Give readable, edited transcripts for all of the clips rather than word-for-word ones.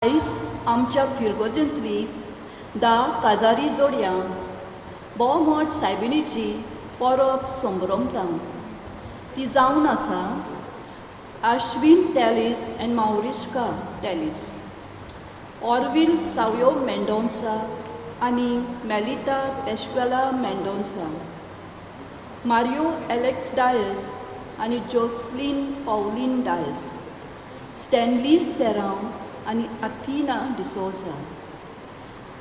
आयज आमच्या फिरगोजेंतली 10 काजारी जोडयां बोमोट सायबिणीची परब संभ्रमता. ती जावन आसा Ashwin Telis and Maurishka Telis, Orville Savio Mendonca आनी मेलिता पेशवेला मेंडोन्सा, मारियो एलेक्स डायस आनी जोसलीन पावलीन डायस, स्टॅनली सेरांव आनी आथिना डिसोजा,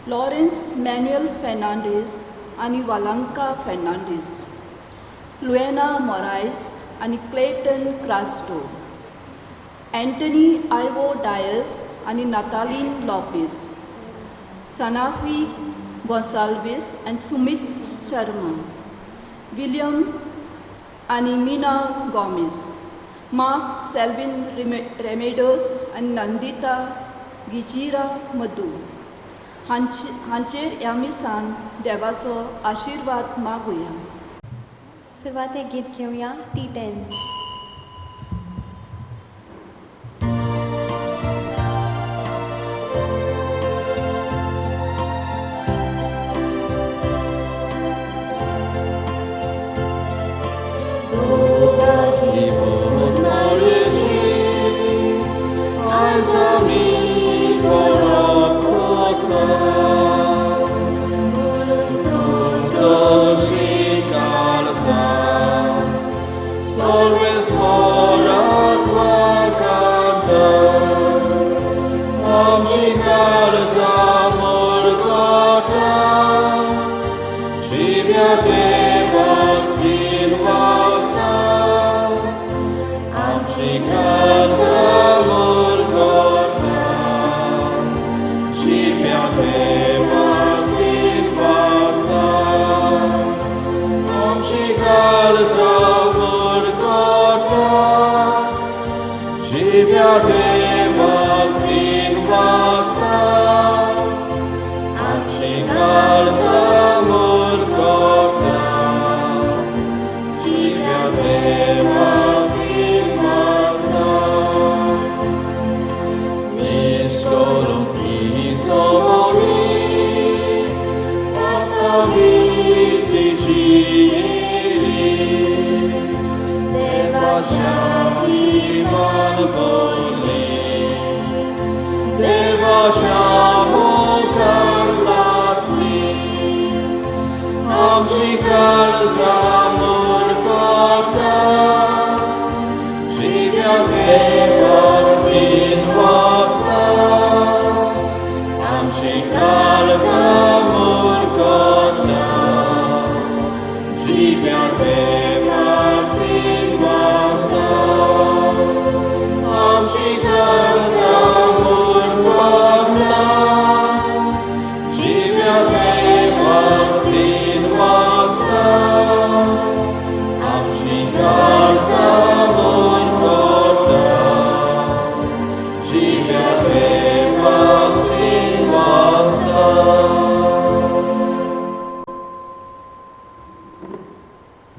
लॉरेन्स मॅन्युअल फेर्नांडीस आनी वालांका फेर्नांडीस, लुएना मोरायस आनी क्लेटन क्रास्टो, एंटनी आयवो डायस आनी नातालीन लॉपीस, सनाफी गोंसाल्वीस आनी सुमीत शर्मा, विलियम आनी मीना गोमीस, मार्क सेल्वीन रेमेडोस आनी नंदिता गिजिरा मधू हांचेर ह्या मिसान देवाचो आशिर्वाद मागुया. सुरवातेक गीत घेवया T10.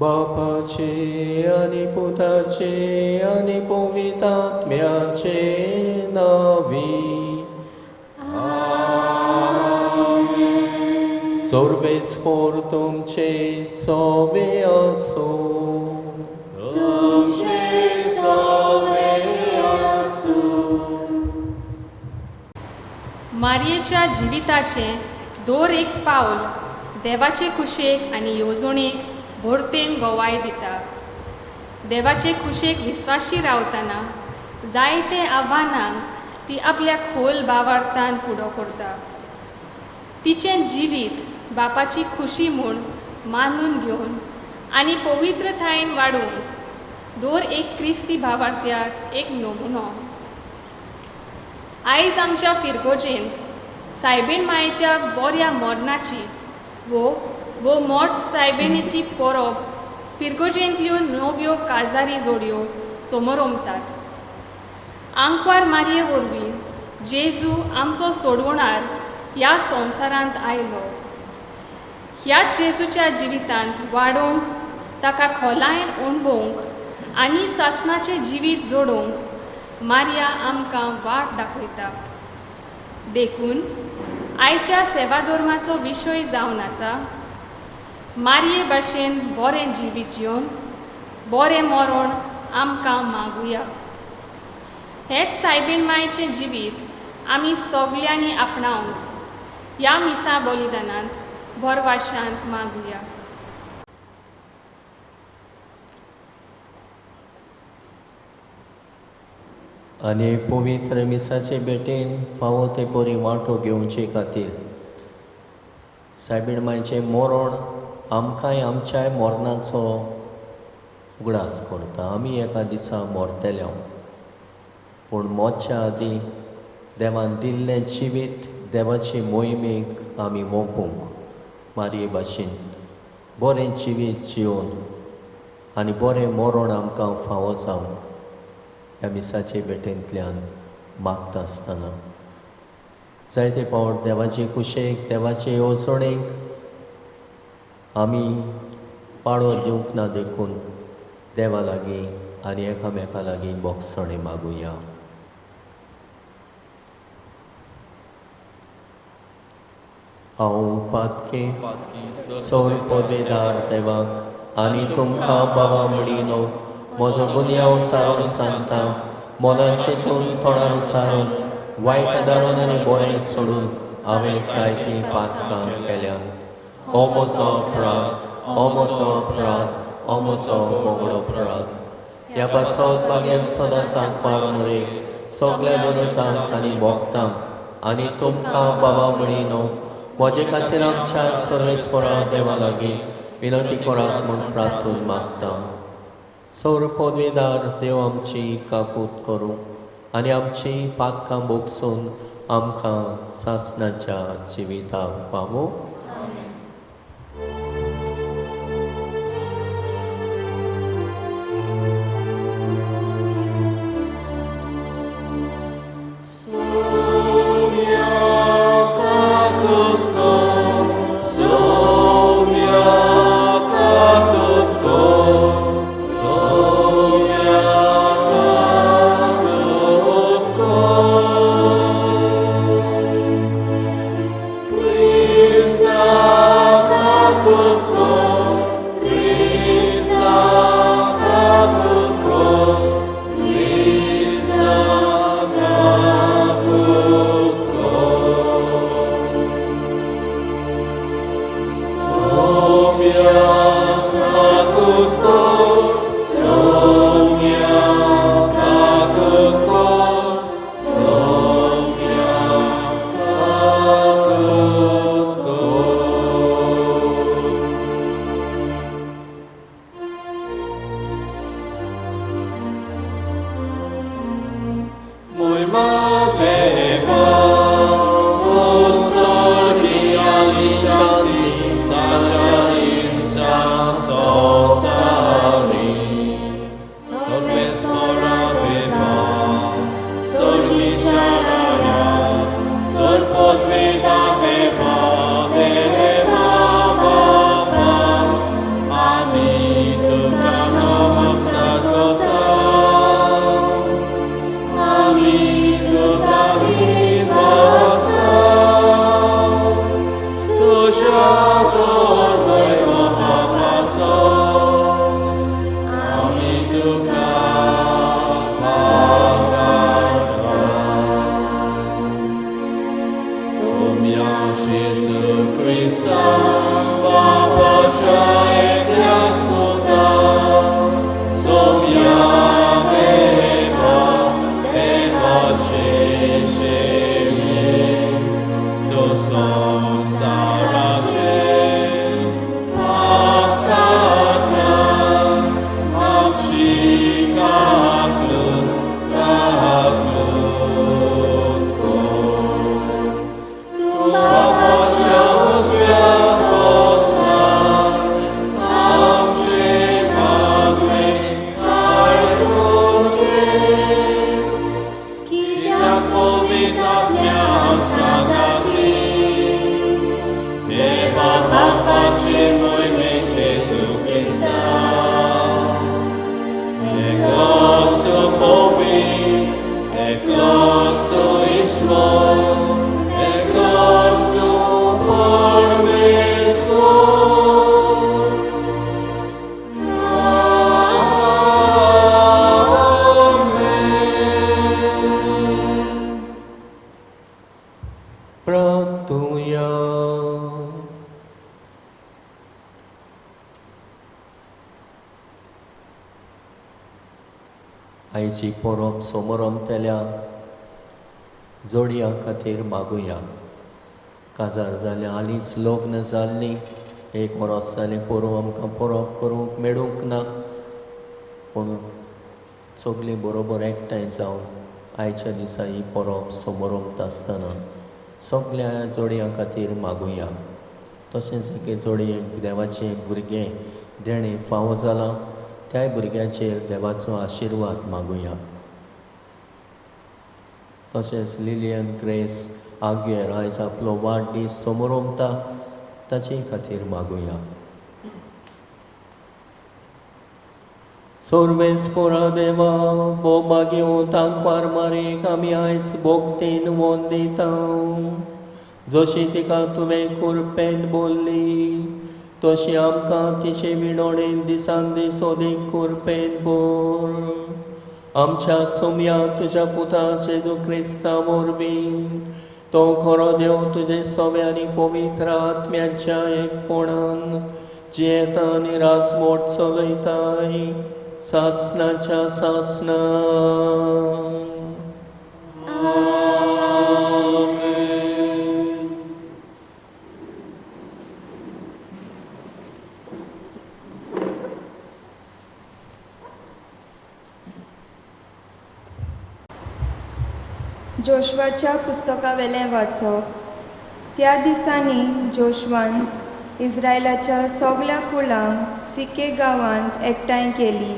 बापाचे आनी पुताचे आनी पवित्र आत्म्याचे नांवी. सर्वेस्पोर तुमचे सोबे आसूं. मारयेच्या जिविताचें दर एक पावल देवाचे खुशेक आनी येवजणेक भरतेन गोवाय दिता. देवाचे खुशेक विस्वाशी रावतना जायते आव्हानांक ती आपल्या खोल भावार्थान फुडो करता. तिचें जिवीत बापाची खुशी म्हूण मानून घेवन आनी पवित्रतायेन वाडोवंक दर एक क्रिस्ती भावार्थ्याक एक नमुनो. आयज आमच्या फिरगोजेंत सायबीण मायेच्या बऱ्या मरणाची वो वो मोठ सायबिणीची परब फिरगोजेंतल्यो नव्यो काजारी जोडयो समोरमतात. आंकवार मारये वरवीं जेजू आमचो सोडवणार ह्या संवसारांत आयलो. ह्याच जेजूच्या जिवितांत वाडोवंक, ताका खोलायेन अणभवंक आनी सासणाचें जिवीत जोडोवंक मारया आमकां वाट दाखयता. देखून आयच्या सेवाधर्माचो विशय जावन आसा मारये भाशेन बरें जिवीत जिवन बरें मरण आमकां मागुया. हेच सायबीण मायचें जिवीत आमी सगल्यांनी आपणावंक ह्या मिसा बलिदानांत भरवाशांत मागुया. आनी पवित्र मिसाचे भेटेन फावो ते परी वांटो घेवचे खातीर सायबीण मायचें मरण आमकांय आमच्याय मरणाचो उगडास करता. आमी एका दिसा मरतले, पूण मरच्या आदीं देवान दिल्लें जिवीत देवाचे मोहिमेक आमी मोपूंक मारये भाशेन बरें जिवीत जिवन आनी बरें मरण आमकां फावो जावंक ह्या मिसाचे भेटेंतल्यान मागता आसतना जायते फावट देवाचे कुशेक देवाचे येवजणेक आमी पाळो दिवंक ना, देखून देवा लागीं आनी एकामेका लागीं बोगसणें मागुया. हांव पातके सोर पदवेदार देवाक आनी तुमकां बाबा म्हणिनो म्हजो गुन्यांव चारून सांगता, मोलांचे तून तोंडार उचारून वायट दारून आनी बरें सोडून हांवें जायतीं पातकां केल्यांत. हो म्हजो अपराध, हो म्हजो अपराध, हो म्हजो बोगडो अपराध. ह्या पासत बागेन सदांच आंकवार मरे सगल्या दोनतांक आनी भोगतांक आनी तुमकां बाबा म्हणिनो म्हजे खातीर आमच्या सर्वेस्परा देवा लागीं विनंती करात म्हूण प्रार्थून मागता. सौर पदवेदार देव आमची काकूत करूं आनी आमची पातकां भोगसून आमकां सासणाच्या जिविताक पावूं. Baba, प्रार्थुया. आयची परब समोरमतल्या जोडयां खातीर मागुया. काजार जालें हालींच लग्न जाल्लीं, एक वर्स जालें पोरूं आमकां परब करूंक मेळूंक ना, पूण सगळीं बरोबर एकठांय जावन आयच्या दिसा ही परब समोरमता आसतना सगल्या जोडयां खातीर मागुया. तशेंच एके जोडयेक देवाचें भुरगें देणें फावो जालां त्याय भुरग्याचेर देवाचो आशिर्वाद मागुया. तशेंच लिलियन ग्रेस आग्येर आयज आपलो वाडदीस समोरमता ताचे खातीर मागुया. सर्वेस्पोरा देवा, भोव तांकवार मारेक आमी आयज भोगतेन वंदिता. जशी तिका तुवें कुरपेन बोल्ली तशी आमकां तिचे विणोणेन दिसान दीस ओदीक कुरपेन बोर. आमच्या सोम्या तुज्या पुता जेजू क्रिस्ता वरवीं तो खरो देव तुजे सव्या आनी पवित्र आत्म्याच्या एकपणान जियेता आनी राजमोट चलयताय सासनाच्या सासना. जोशवाच्या पुस्तकावेलें वाचप. त्या दिसांनी जोशवान इस्रायलाच्या सगल्या कुळांक सिके गांवांत एकठांय केली.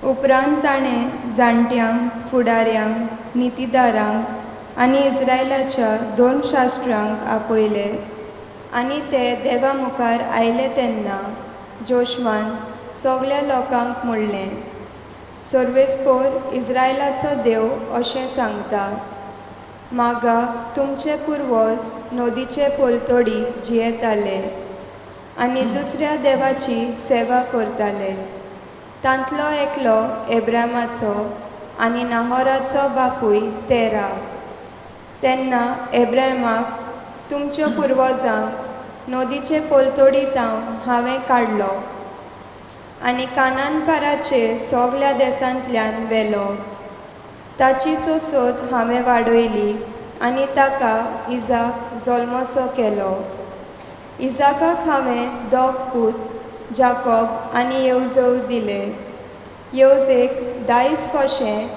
उपरांत ताणें जाणट्यांक, फुडाऱ्यांक, नितीदारांक आनी इस्रायलाच्या धर्मशास्त्रांक आपयले आनी ते देवा मुखार आयले तेन्ना जोशवान सगल्या लोकांक म्हणलें, सर्वेस्पोर इस्रायलाचो देव अशें सांगता, मागा तुमचे पुर्वज नदीचे पलतडी जियेताले आनी दुसऱ्या देवाची सेवा करताले. तांतलो एकलो एब्रामाचो आनी नाहोराचो बापूय तेरा. तेन्ना एब्रामाक तुमच्या पुर्वजांक नदीचे पलतडी तावन हांवें काडलो आनी कानानकाराचे सगल्या देसांतल्यान व्हेलो. ताची सोसोत हांवें वाडयली आनी ताका इजाक जल्मसो केलो. इजाकाक हांवें दोग पूत जाकोब आनी येवजव दिले. येवजेक दायज कशें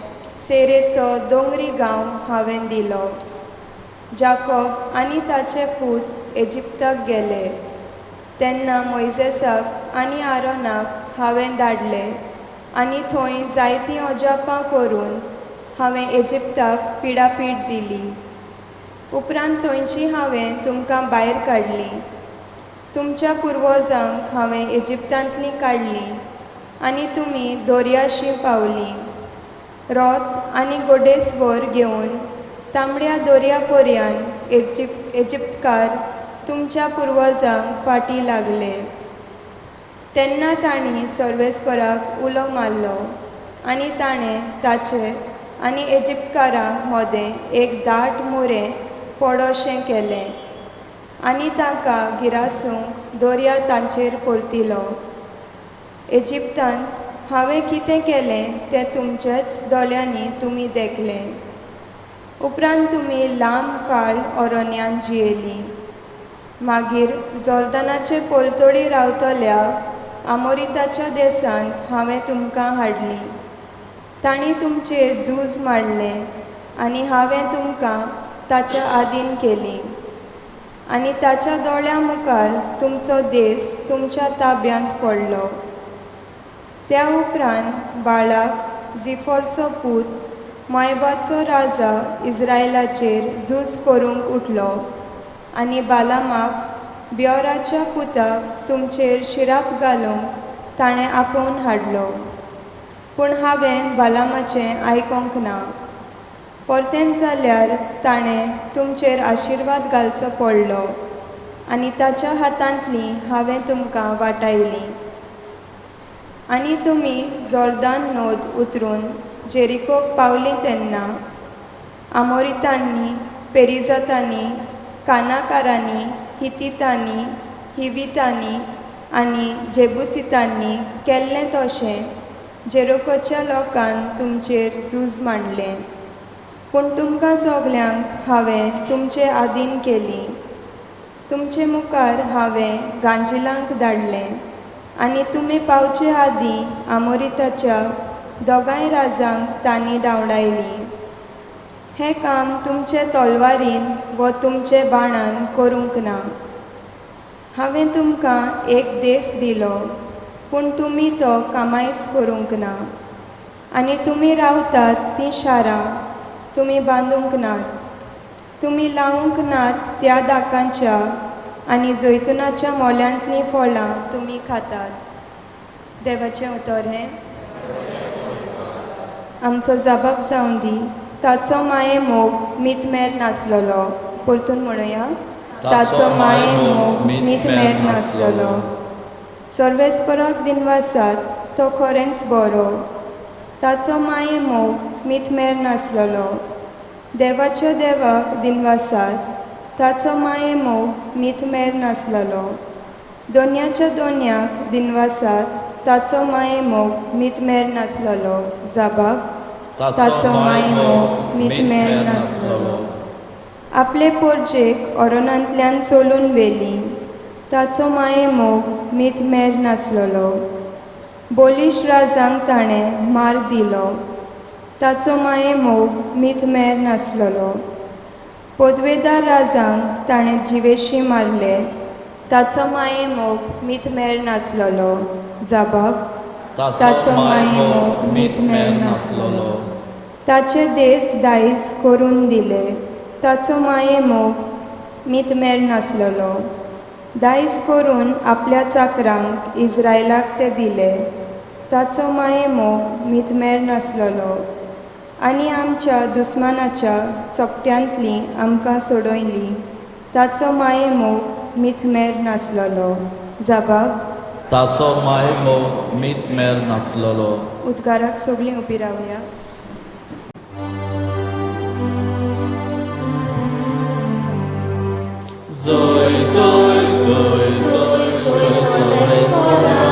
सेरेचो दोंगरी गांव हांवें दिलो. जाकोब आनी ताचे पूत इजिप्ताक गेले तेन्ना मोयजेसाक आनी आरोनाक हांवें धाडले आनी थंय जायतीं अजापां करून हांवें इजिप्ताक पिडापीड दिली. उपरांत थंयची हांवें तुमकां भायर काडली. तुमच्या पुर्वजांक हांवें इजिप्तांतलीं काडलीं आनी तुमी दर्याशी पावलीं. रोत आनी गोडेस्वर घेवन तांबड्या दर्या पर्यान इजिप्तकार तुमच्या पुर्वजांक फाटीं लागले. तेन्ना तांणी सर्वेस्पराक उलो मारलो आनी ताणें ताचे आनी इजिप्तकारां मदें एक दाट मुरें पडोशें केलें आनी तांकां गिरासूंक दर्या तांचेर परतिलो. इजिप्तांत हांवें कितें केलें तें तुमच्याच दोळ्यांनी तुमी देखलें. उपरांत तुमी लांब काळ अरण्यांत जियेलीं. मागीर जोर्दानाचे पलतडी रावतल्या आमोरिताच्या देसांत हांवें तुमकां हाडलीं. तांणी तुमचेर झूज मांडलें आनी हांवें तुमकां ताच्या आदीन केलीं आनी ताच्या दोळ्यां मुखार तुमचो देस तुमच्या ताब्यांत पडलो. त्या उपरांत बाळाक झिफोरचो पूत मोएबाचो राजा इस्रायलाचेर झूज करूंक उठलो आनी बालामाक ब्योराच्या पुताक तुमचेर शिराप घालूंक ताणें आपोवन हाडलो. पूण हांवें बालामाचें आयकोंक ना. परतेंच जाल्यार ताणें तुमचेर आशिर्वाद घालचो पडलो आनी ताच्या हातांतली हांवें तुमकां वाटायली. आनी तुमी जोर्दान नद उतरून जेरिकोक पावलीं तेन्ना आमोरितांनी, पेरिजातांनी, कानाकारांनी, हितीतांनी, हिवितांनी आनी जेबुसितांनी केल्लें तशें जेरोकोच्या लोकान तुमचेर झूज मांडलें. पूण तुमकां सगल्यांक हांवें तुमचे आदीन केली. तुमचे मुखार हांवें गांजिलांक धाडलें आनी तुमी पावचे आदीं आमोरिताच्या दोगांय राजांक तांणी धांवडायलीं. हें काम तुमचे तलवारीन वो तुमचे बाणान करूंक ना. हांवें तुमकां एक देस दिलो, पूण तुमी तो कामायच करूंक ना आनी तुमी रावतात तीं शारां तुमी बांदूंक नात. तुमी लावंक नात त्या दाकांच्या आनी जैतुनाच्या मोल्यांतलीं फळां तुमी खातात. देवाचें उतर हें. आमचो जबाब जावं दी, ताचो माये मोग मितमेर नासलेलो. परतून म्हणुया, ताचो माये मोग मितमेर नासलेलो. सर्वेस्पराक दिनवासात, तो खरेंच बरो. ताचो माये मोग मितमेर नासलेलो. देवाच्या देवाक दिनवासात, ताचो माये मोग मितमेर नासलेलो. दोनयाच्या दोनयाक दिनवासात, ताचो माये मोग मितमेर नासलेलो. जबाब, ताचो माये मोग मितमेर नासलेलो. आपले पोरजेक ओरोनांतल्यान चलून व्हेली, ताचो माये मोग मितमेर नासलेलो. बोलीश राजांक ताणें मार दिलो, ताचो माये मोग मितमेर नासलेलो. पदवेदार राजांक ताणें जिवेशी मारले, ताचो माये मोग मितमेर नासलेलो. जबाब, ताचो माये मोग मितमेर नासलेलो. ताचे देस दायज करून दिले, ताचो माये मोग मितमेर नासलेलो. दायज करून आपल्या चाकरांक इस्रायलाक ते दिले, ताचो माये मोग मितमेर नासलेलो. आनी आमच्या दुस्मानाच्या चपट्यांतली आमकां सोडयली, ताचो माये मोग मितमेर नासलेलो. जबाब, ताचो माये मोग मितमेर नासलेलो. उद्गाराक सगळीं उबी रावया. जोय जोय जोय जोय जोय सर्वेस्परा,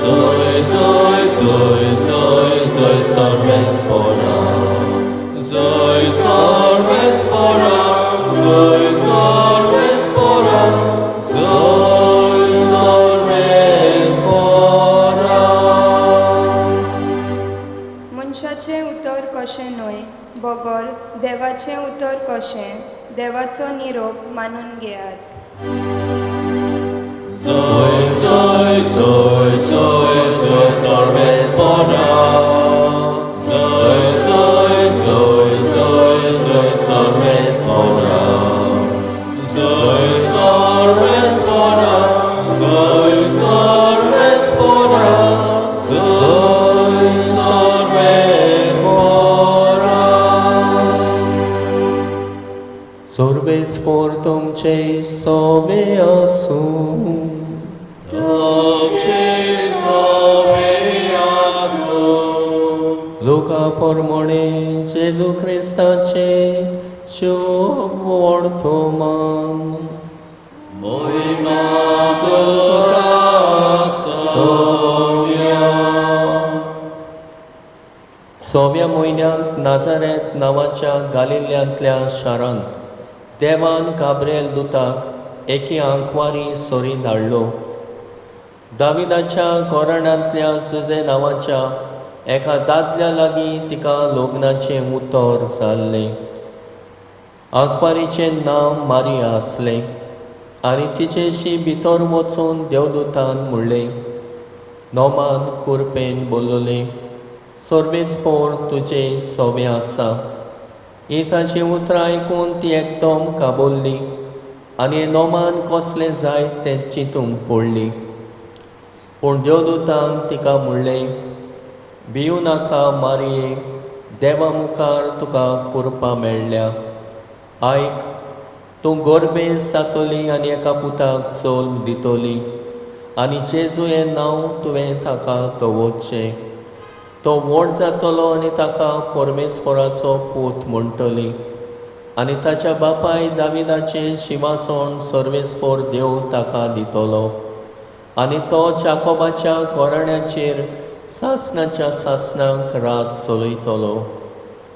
जोय जोय जोय जोय जोय सर्वेस्परा, जोय सर्वेस्परा, जोय सर्वेस्परा, जोय सर्वेस्परा. मनशाचें उतर कशें न्हय, बगर देवाचें उतर कशें, देवाचो निरोप मानून घेयात. जोय जोय जोय जोय जोय सर्वेस्परा, जोय जोय जोय जोय जोय सर्वेस्परा, जोय सर्वेस्परा, जोय सर्वेस्परा, जोय सर्वेस्परा. सर्वेस्पर तुमचे सोवे आसूं. तुमचे सोवे आसूं. लुका प्रमाणे जेजू क्रिस्ताचे शुभ वर्तमान. मोहिमा तुका सोव्या. सव्या म्हयन्यांत नाजारेत नांवाच्या गालिल्यांतल्या शारांत देवान गाब्रिएल दुताक एके आंकवारी सरी धाडलो. दाविदाच्या घराण्यांतल्या जुजे नांवाच्या एका दादल्या लागीं तिका लग्नाचें उतर जाल्लें. आंकवारीचें नांव मारिया आसलें आनी तिचेशी भितर वचून देवदूतान म्हणलें, नोमान कुरपेन बोललें, सर्वेस्पर तुजें सोबें आसा. ही ताचीं उतरां आयकून ती एकदम काबोल्ली आनी नोमान कसलें जाय तें चिंतूंक पडली. पूण देवदूतान तिका म्हणलें, भिवू नाका मारये, देवा मुखार तुका कुरपा मेळ्ळ्या. आयक, तूं गोरबेज जातली आनी एका पुताक जल्म दितली आनी जेजू हें नांव तुवें ताका दवरचें. तो व्हड जातलो आनी ताका परमेश्वराचो पूत म्हणटली आनी ताच्या बापाय दाविदाचें शिंवासण सर्वेस्पोर देव ताका दितलो आनी तो जाकोबाच्या घराण्याचेर सासणाच्या सासणाक रात चलयतलो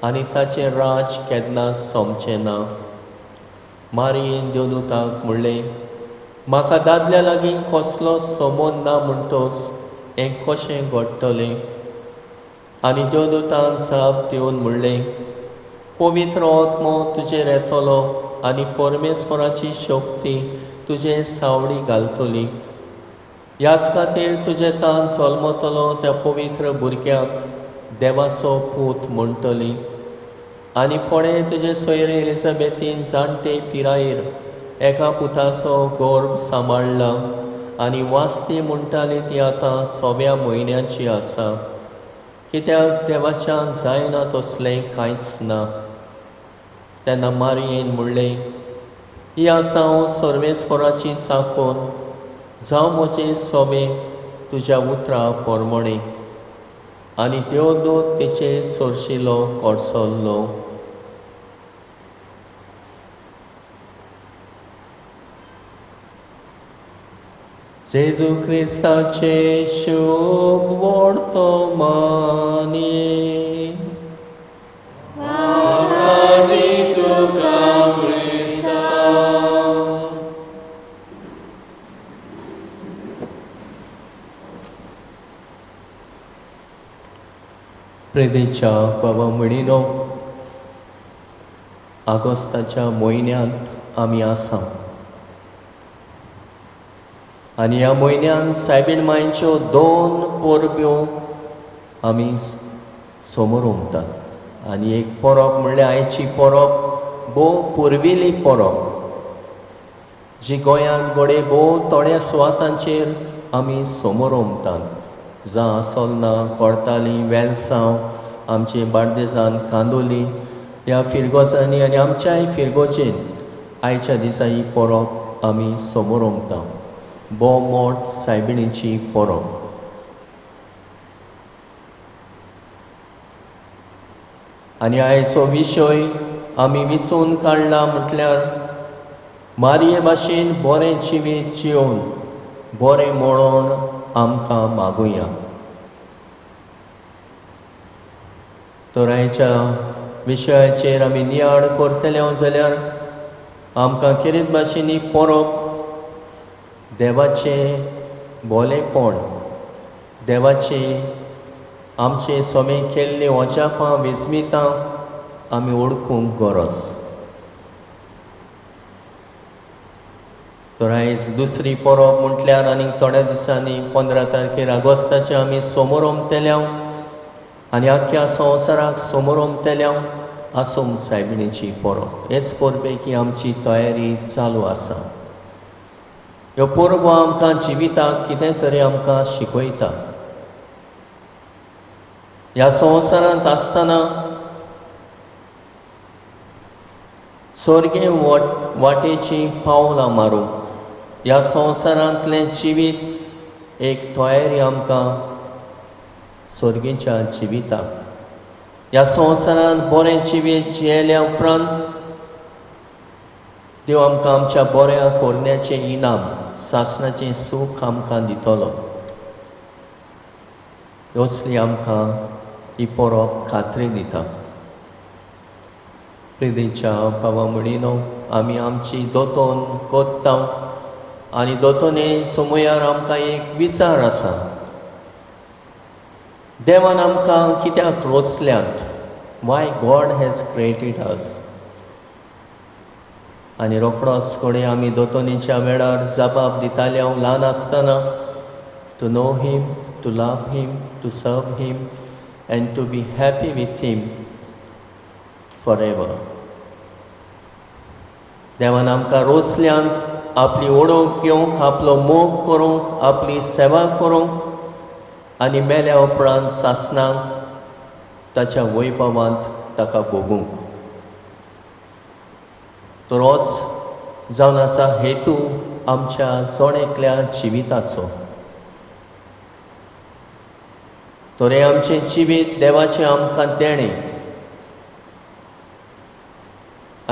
आनी ताचें राज केन्ना सोंपचें ना. मारयेन देवदूताक म्हणलें, म्हाका दादल्या लागीं कसलो संबंद ना म्हणटच हें कशें घडटलें? आनी देवदूतान जाप दिवन म्हणलें, पवित्र आत्मो तुजेर येतलो आनी परमेश्वराची शक्ती तुजे सावळी घालतली. ह्याच खातीर तुजे तान जल्मतलो त्या पवित्र भुरग्याक देवाचो पूत म्हणटली. आनी पळय, तुजे सोयरे एलिझाबेथीन जाणटे पिरायेर एका पुताचो गर्भ सांबाळ्ळा आनी वास्ती म्हणटाली ती आतां 6व्या म्हयन्याची आसा. कित्याक देवाच्यान जायना तसलें कांयच ना. तेन्ना मारयेन म्हणलें, ही आसा हांव सर्वेस्पराची चाकोन, जावं म्हजें सोबें तुज्या उतरा प्रमाणें. आनी देवदूत तिचे सरशिलो कडसल्लो. जेजू क्रिस्ताचे शुभ वर्तमानी. आनी तुका क्रिस्ता. प्रेदेच्या बाबा म्हणिनो, आगोस्ताच्या म्हयन्यांत आमी आसा आनी ह्या म्हयन्यांत सायबीण मांयच्यो 2 परब्यो आमी समोर उमतात. आनी एक परब म्हणल्यार आयची परब भोव पुर्विल्ली परब, जी गोंयांत घडये भोव थोड्या सुवातांचेर आमी समोर उमतात. जावं आसोलना, कोर्ताली, वेलसांव, आमचे बार्देजान कांदोली ह्या फिरगोजांनी आनी आमच्याय फिरगोजेन आयच्या दिसा ही परब आमी समोर उमता. भोव मोट सायबिणीची परब. आनी आयचो विशय आमी विचून काडला म्हटल्यार मारये भाशेन बरें जिवीत जिवन बरें म्हणून आमकां मागुया. तर आयच्या विशयाचेर आमी नियाळ करतले जाल्यार आमकां खेरीत भाशेन ही परब देवाचें भोलेपण, देवाचें आमचें सोमे केल्लीं अजापां विस्मितां आमी वळखूंक गरज. तर आयज दुसरी परब म्हटल्यार आनीक थोड्या दिसांनी 15 तारखेर आगोस्ताचें आमी समोर ओमतल्या आनी आख्ख्या संवसाराक समोर ओमतल्या आसोम सायबिणीची परब. हेच परबेक ही आमची तयारी चालू आसा. ह्यो परबो आमकां जिविताक कितें तरी आमकां शिकयता. ह्या संवसारांत आसतना स्वर्गीय वाटेची पावलां मारूंक ह्या संवसारांतलें जिवीत एक तयारी आमकां स्वर्गीच्या जिविताक. ह्या संवसारांत बरें जिवीत जियेल्या उपरांत देव आमकां आमच्या बऱ्या करण्याचें इनाम, सासणाचें सूख आमकां दितलो. असली आमकां ही परब खात्री दिता. प्रितीच्या बाबा म्हणिनो, आमी आमची दोतोन कोत्ता आनी दोतोने समयार आमकां एक विचार आसा, देवान आमकां कित्याक रोचल्यात? Why God has created us? आनी रोखडोच घडये आमी दोतोनीच्या वेळार जबाब दिताले हांव ल्हान आसतना, to know him, to love him, to serve him and to be happy with him for ever. देवान आमकां रोचल्यांत आपली ओडोवंक घेवंक, आपलो मोग करूंक, आपली सेवा करूंक आनी मेल्या उपरांत सासणाक ताच्या वैभवांत ताका भोगूंक. तर होच जावन आसा हेतू आमच्या जण एकल्या जिविताचो. तर हें आमचें जिवीत देवाचें आमकां देणें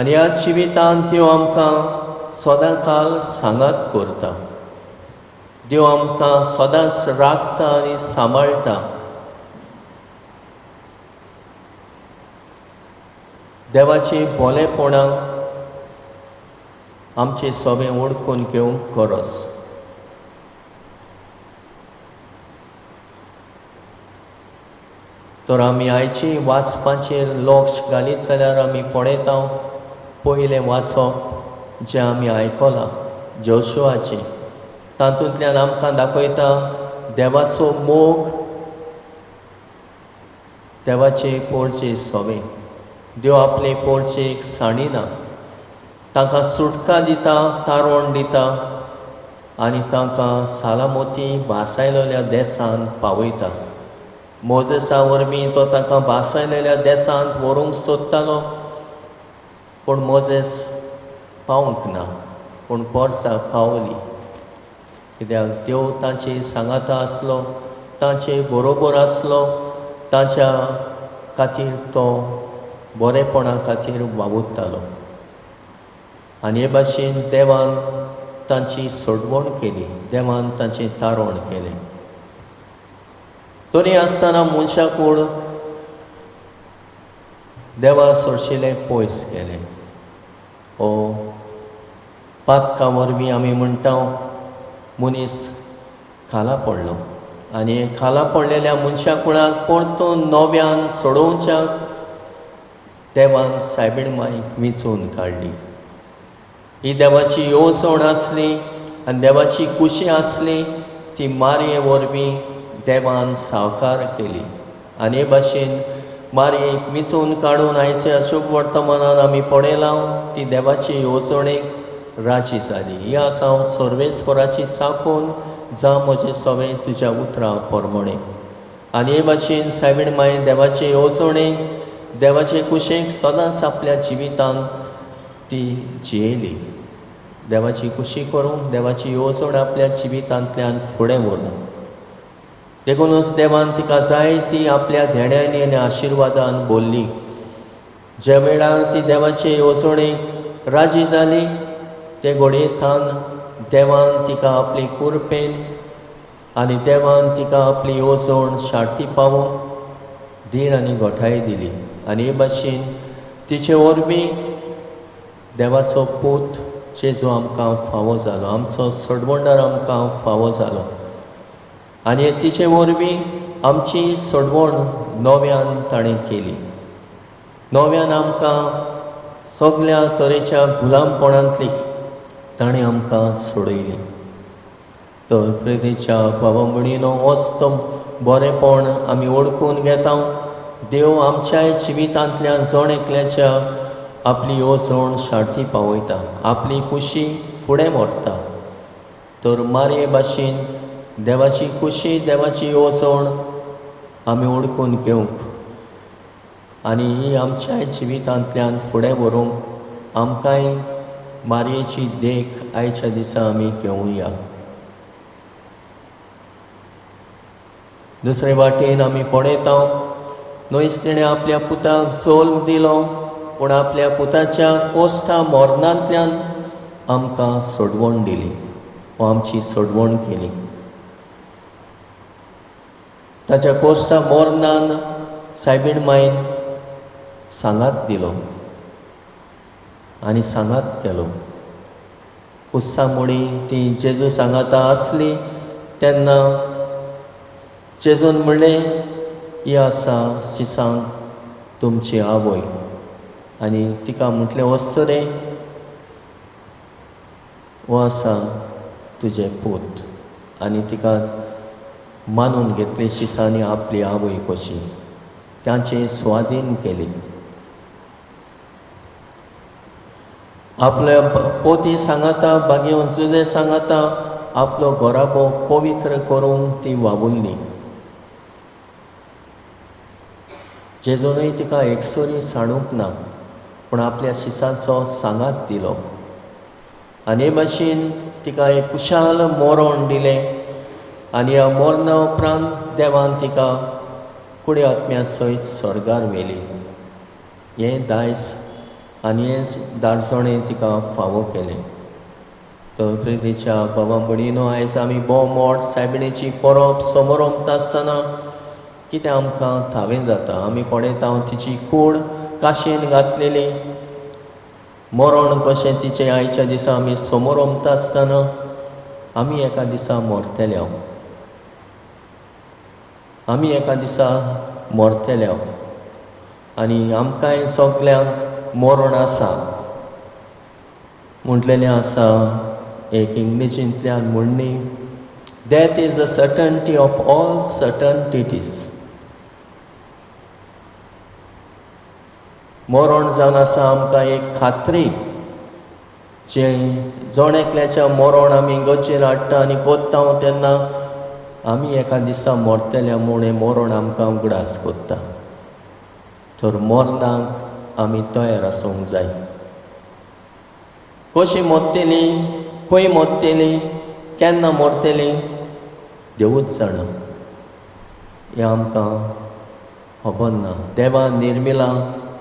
आनी ह्या जिवितांत देव आमकां सदां काल सांगात करता. देव आमकां सदांच राखता आनी सांबाळटा. देवाची भोलेपणां आमचे सोबें ओळखून घेवंक गरज. तर आमी आयची वाचपाचेर लक्ष घालीत जाल्यार आमी पळयता पयलें वाचप जें आमी आयकलां जोशुआचें, तातूंतल्यान आमकां दाखयता देवाचो मोग, देवाचे पोरचे सोबें. देव आपले पोरचेक सांडिना, तांकां सुटका दिता, तारोण दिता आनी तांकां सालामोती भासायलेल्या देसांत पावयता. मोजेसा वरवीं तो तांकां भासायलेल्या देसांत व्हरूंक सोदतालो, पूण मोजेस पावंक ना, पूण पोरसां पावली. कित्याक देव तांचे सांगाता आसलो, तांचे बरोबर आसलो, तांच्या खातीर तो बरेपणा खातीर वावुरतालो. आनी हे भाशेन देवान तांची सोडवण केली, देवान तांचें तारोण केलें. तरी आसतना मनशाकूड देवा सोडशिलें पयस गेलें. हो पातका वरवीं आमी म्हणटा मनीस खाला पडलो आनी खाला पडलेल्या मनशा कुळाक परतून नव्यान सोडोवच्याक देवान सायबीण माईक विंचून काडली. ही देवाची येवजण आसली आनी देवाची खुशी आसली ती मारये वरवीं देवान सावकार केली. आनी हे भाशेन मारयेक विंचून काडून आयच्या अशुभ वर्तमानान आमी पळयलां ती देवाची येवजणेक राजी जाली. ही आसा हांव सर्वेस्वराची चाकून जा म्हजें सवें तुज्या उतरां प्रमाणें. आनी हे भाशेन सायबीण माय देवाचे येवजणेक, देवाचे कुशेक सदांच आपल्या जिवितान ती जियेली. देवाची खुशी करूंक, देवाची येवजण आपल्या जिवितांतल्यान फुडें व्हरूंक. देखूनच देवान तिका जाय ती आपल्या धेण्यांनी आनी आशिर्वादान बोल्ली. ज्या वेळार ती देवाचे येवजणेक राजी जाली ते घडयेथान देवान तिका आपली कुरपेन आनी देवान तिका आपली येवजण शार्ती पावोवंक धीर आनी गोठाय दिली. आनी हे भाशेन तिचे वरवीं देवाचो पूत जेजू आमकां फावो जालो, आमचो सोडवणदार आमकां फावो जालो. आनी तिचे वरवीं आमची सोडवण नव्यान ताणें केली. नव्यान आमकां सगल्या तरेच्या गुलामपणांतली ताणें आमकां सोडयली. तर प्रेरीच्या भावा भयणीनो, होच तो बरेपण आमी ओळखून घेता. देव आमच्याय जिवितांतल्यान जण एकल्याच्या आपली येवजण शार्ती पावयता, आपली खुशी फुडें व्हरता. तर मारये भाशेन देवाची खुशी, देवाची येवजण आमी ओळखून घेवंक आनी ही आमच्याय जिवितांतल्यान फुडें व्हरूंक आमकांय मारयेची देख आयच्या दिसा आमी घेवया. दुसरे वाटेन आमी पळयता न्हयच तिणें आपल्या पुताक जल्म दिलो, पूण आपल्या पुताच्या कोश्टा मरणांतल्यान आमकां सोडवण दिली वा आमची सोडवण केली. ताच्या कोश्टा मरणान सायबीण मायन सांगात दिलो आनी सांगात केलो. कुस्सा मुडी ती जेजू सांगाता आसली तेन्ना जेजून म्हणलें, ही आसा शिसांक तुमची आवय. आनी तिका म्हटलें, वच रे, हो आसा तुजें पूत. आनी तिका मानून घेतली शिसांनी आपली आवय कशी, तांचे स्वाधीन केली. आपल्या पोती सांगाता बागेवन जुजे सांगाता आपलो घराबो पवित्र करूंक ती वावुरली. जेजूनय तिका एकसुरी सांडूंक ना, पूण आपल्या शिसाचो सांगात दिलो. आनी हे भाशेन तिका एक कुशाल मरण दिलें. आनी ह्या मरणा उपरांत देवान तिका कुडी आत्म्या सयत स्वर्गार व्हेली. हें दायज आनी हेंच दारसणें तिका फावो केलें. तर प्रितीच्या बाबा भयणीनो, आयज आमी भोव मोट सायबिणीची परब समोरमता आसतना कितें आमकां थावें जाता. आमी पळयता तिची कूड काशेन घातलेली, मरण कशें तिचें आयच्या दिसा आमी समोरमता आसतना आमी एका दिसा मरतले, आमी एका दिसा मरतले आनी आमकांय सगल्यांक मरण आसा म्हटलेलें आसा. एक इंग्लिशींतल्यान म्हणणी, death is the certainty of all certainties. मरण जावन आसा आमकां एक खात्री, जें जण एकल्याच्या मरण आमी गचेर हाडटा आनी कोत्ता तेन्ना आमी एका दिसा मरतले म्हूण हें मरण आमकां उगडास कोत्ता. तर मरणाक आमी तयार आसूंक जाय. कशी मरतली, खंय मरतली, केन्ना मरतली देवूच जाणा, हें आमकां खबर ना. देवान निर्मिला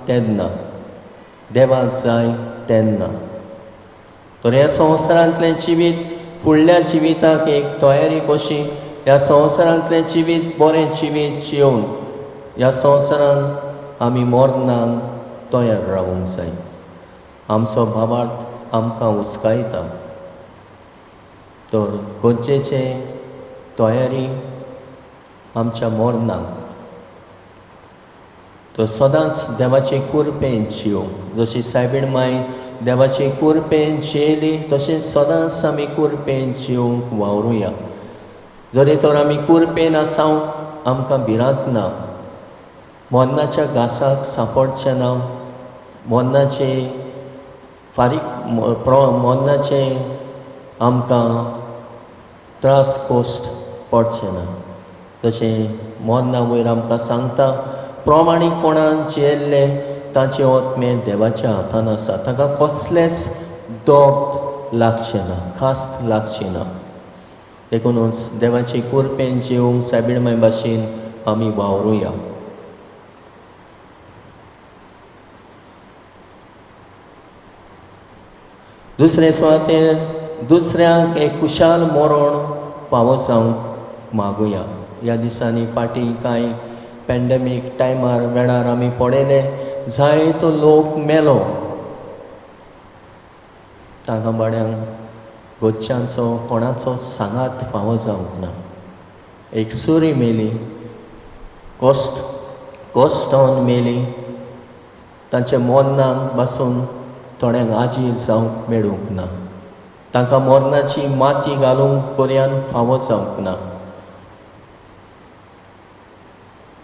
तेन्ना, देवाक जाय तेन्ना. तर ह्या संवसारांतलें जिवीत फुडल्या जिविताक एक तयारी कशी, ह्या संवसारांतलें जिवीत बरें जिवीत जिवन ह्या संवसारांत आमी मरणाक तयार रावूंक जाय. आमचो भावार्थ आमकां हुस्कायता. तर गरजेचे तयारी आमच्या मरणाक. तर सदांच देवाचे कुरपेन जिवंक, जशी सायबीण माय देवाचे कुरपेन जियेली तशें सदांच आमी कुरपेन जिवंक वावरुया. जरी तर आमी कुरपेन आसा आमकां भिरांत ना, मरणाच्या घासाक सांपडचें ना, मरणाचे फारीक मरणाचे आमकां त्रास कोश्ट पडचें ना. तशें मरणा वयर आमकां सांगता, प्रमाणीकपणान जियेल्ले तांचे आत्मे देवाच्या हातान आसा, ताका कसलेंच दोग लागचें ना, खास लागची ना. देखूनच देवाची कुरपेन जिवंक सायबीण माय भाशेन आमी वावरुया. दुसरे सुवातेर दुसऱ्यांक एक कुशाल मरण फावो जावंक मागुया. ह्या दिसांनी फाटीं कांय पॅन्डेमीक टायमार वेळार आमी पळयले जायतो लोक मेलो, तांकां बाड्यांक घरच्यांचो कोणाचो सांगात फावो जावंक ना. एक सुरी मेली, कश्ट कश्टान मेली, तांच्या मरणाक बसून थोड्यांक आजीर जावंक मेळूंक ना, तांकां मरणाची माती घालूंक पर्यान फावो जावंक ना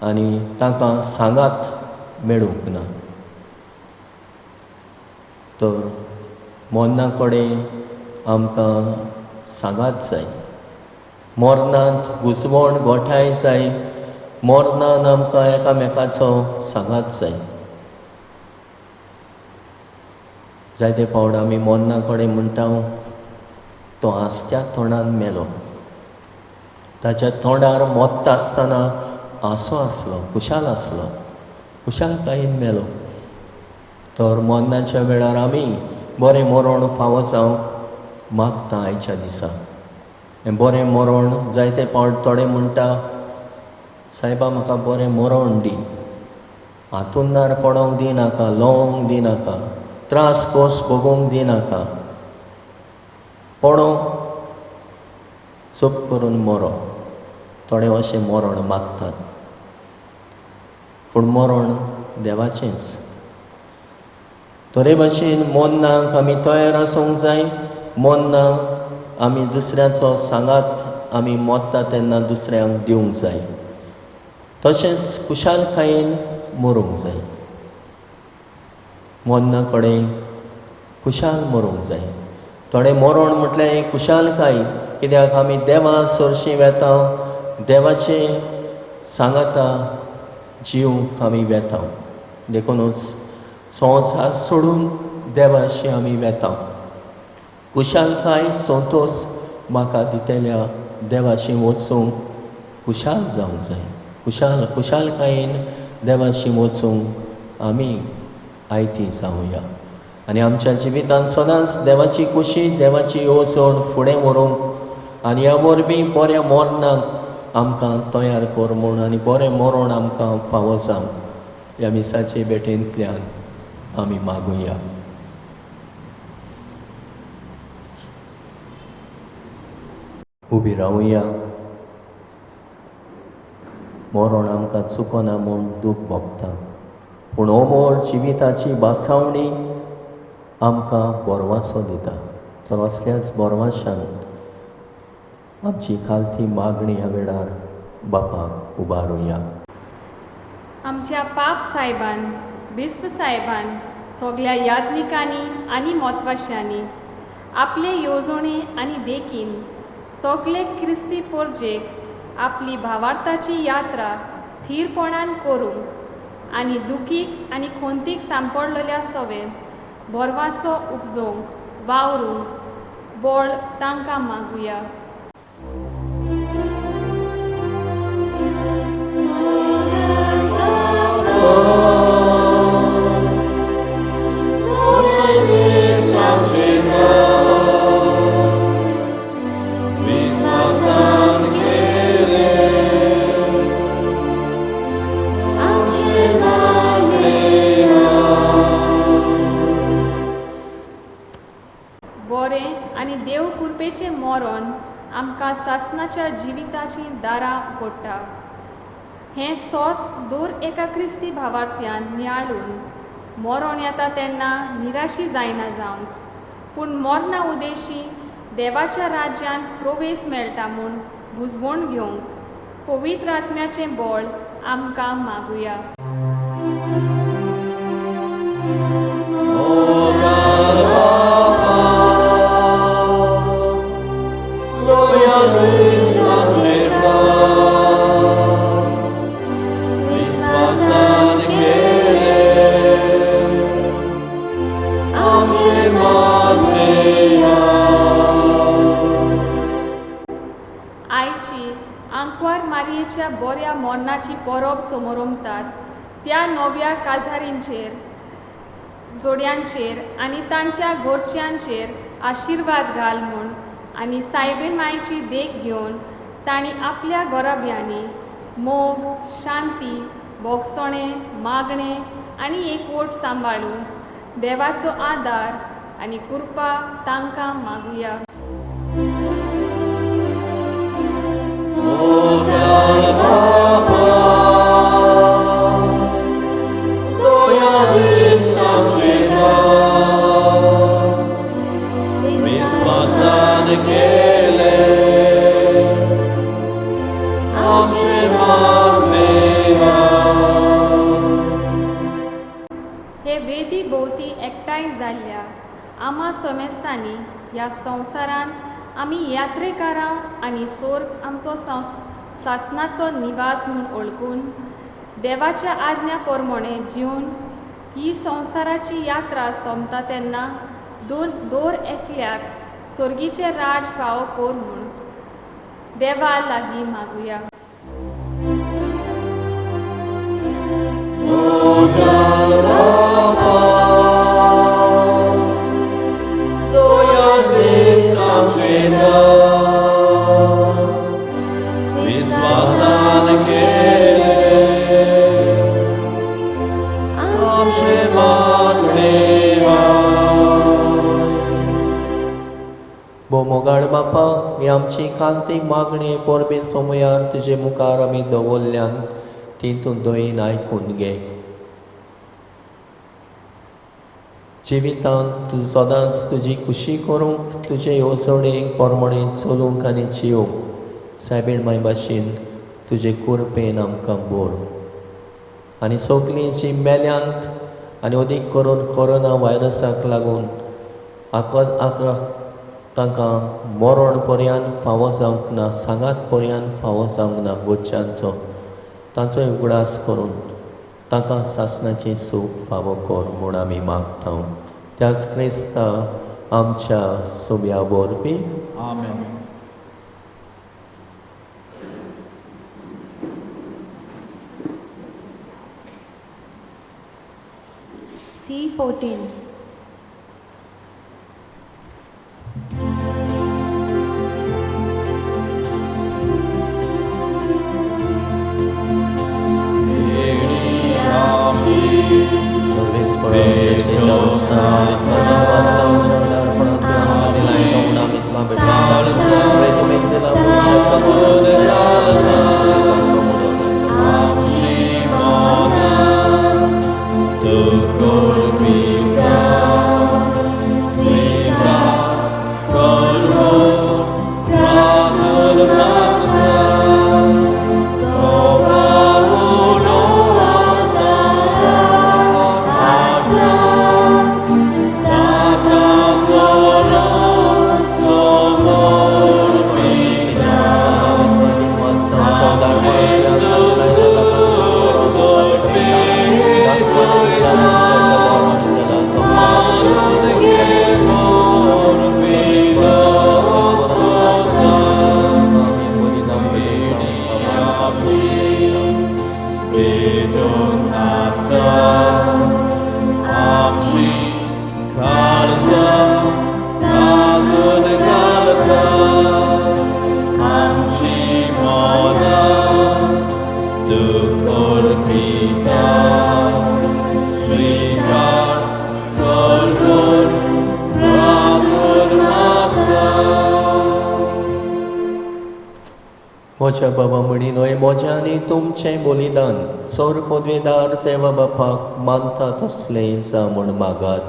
आनी तांकां सांगात मेळूंक ना. तर मरणा कडेन आमकां सांगात जाय, मरणांत घुसवण गोठाय जाय, मरणान आमकां एकामेकाचो सांगात जाय. जायते फावट आमी मरणा कडेन म्हणटा, तो आसत्या तोंडान मेलो, ताच्या तोंडार मोत्ता आसतना आसो आसलो, खुशाल आसलो, खुशालकायेन मेलो. तर मरणाच्या वेळार आमी बरें मरण फावो जावंक मागता आयच्या दिसा. हें बरें मरण जायते फावट थोडे म्हणटा, सायबा म्हाका बरें मरण दी, हातुनार पडोंक दिनाका, लोंग दिनाका, त्रास कोस भोगोवंक दिनाका, पडोंक चूप करून मरो. थोडे अशें मरण मागतात, पूण मरण देवाचेंच. तरे भाशेन मरणाक आमी तयार आसूंक जाय. मरणाक आमी दुसऱ्याचो सांगात आमी मरता तेन्ना दुसऱ्यांक दिवंक जाय, तशेंच खुशालकायेन मरूंक जाय. मरणा कडेन खुशाल मरूंक जाय. थोडे मरण म्हटल्यार एक खुशालकाय, कित्याक आमी देवा सरशीं वेता, देवाचे सांगाता जिवंक आमी वेता. देखूनच संवसार सोडून देवाशी आमी वेता. खुशालकाय संतोश म्हाका दितल्या देवाशी वचूंक खुशाल जावंक जाय. खुशाल खुशालकायेन देवाशी वचूंक आमी आयती जावया. आनी आमच्या जिवितांत सदांच देवाची कुशी, देवाची येवजण फुडें व्हरूंक आनी ह्या वरवीं बऱ्या मरणाक आमकां तयार कर म्हूण आनी बरें मरण आमकां फावो जावं ह्या मिसाचे भेटेंतल्यान आमी मागुया. उबी रावुया. मरण आमकां चुकना म्हूण दूख भोगता, पूण अमर जिविताची बासावणी आमकां बोरवासो दिता. तर असल्याच बोरवाशान आमची खालती मागणी ह्या वेळार बापाक उबारुया. आमच्या पाप सायबान, बिस्प सायबान, सगल्या याज्ञिकांनी आनी म्हत्वाशांनी आपले येवजणे आनी देखीन सगले क्रिस्ती पोरजेक आपली भावार्थाची यात्रा थीरपणान करूंक आनी दुखीक आनी खोंतीक सांपडलेल्या सवे बोरवासो उपजोवंक वावरूंक बळ तांकां मागुया. बरें आनी देव कुरपेचें मरण आमकां सासणाच्या जिविताचीं दारां उगडटा. हें सोत दर एका क्रिस्ती भावार्थ्यान नियाळून मरण येता तेन्ना निराशी जायना जावंक, पूण मरणा उदेशी देवाच्या राज्यांत प्रवेश मेळटा म्हूण बुजवण घेवंक पवित्र आत्म्याचें बळ आमकां मागुया. आयची आंकवार मारयेच्या बऱ्या मरणाची परब समोरमतात त्या नव्या काजारींचेर, जोड्यांचेर आनी तांच्या घरच्यांचेर आशिर्वाद घाल म्हूण आनी सायबीण मायची देख घेवन तांणी आपल्या घराब्यांनी मोग, शांती, भोगसणें, मागणें आनी एकवट सांबाळून देवाचो आदार आनी कृपा तांकां मागुया. हे वेदी भोंवती एकठांय जाल्ल्या आमा समेस्तांनी ह्या संवसारांत आमी यात्रेकारां आनी सोर्ग आमचो सासणाचो निवास म्हूण वळखून देवाच्या आज्ञा प्रमाणे जिवन ही संवसाराची यात्रा सोंपता तेन्ना दर एकल्याक सोर्गीचें राज फावो कर म्हूण देवा लागीं मागुया. मोगाळ बापा, ही आमची कांती मागणी परबे सोमयार तुजे मुखार आमी दवरल्यान ती तूं दयेन आयकून घे. जिवितांत तूं सदांच तुजी खुशी करूंक, तुजे येवजणे प्रमाणे चलूंक आनी जिवंक सायबीण माय भाशेन तुजे कुरपेन आमकां बोर. आनी सगलीं जीं मेल्यांत आनी अदीक करून कोरोना व्हायरसाक लागून आक तांकां मरण पर्यंत फावो जावंक ना, सांगात पर्यंत फावो जावंक ना गोच्यांचो, तांचो उगडास करून तांकां सासणाचें सूख फावो कर म्हूण आमी मागता. त्याच क्रिस्ता आमच्या सोब्या वरवीं. आमेन. C14. म्हज्या बाबा म्हणी न्हय म्हज्या आनी तुमचें बलिदान सोर पदवेदार देवा बापाक मानता तसलें जावं म्हूण मागात.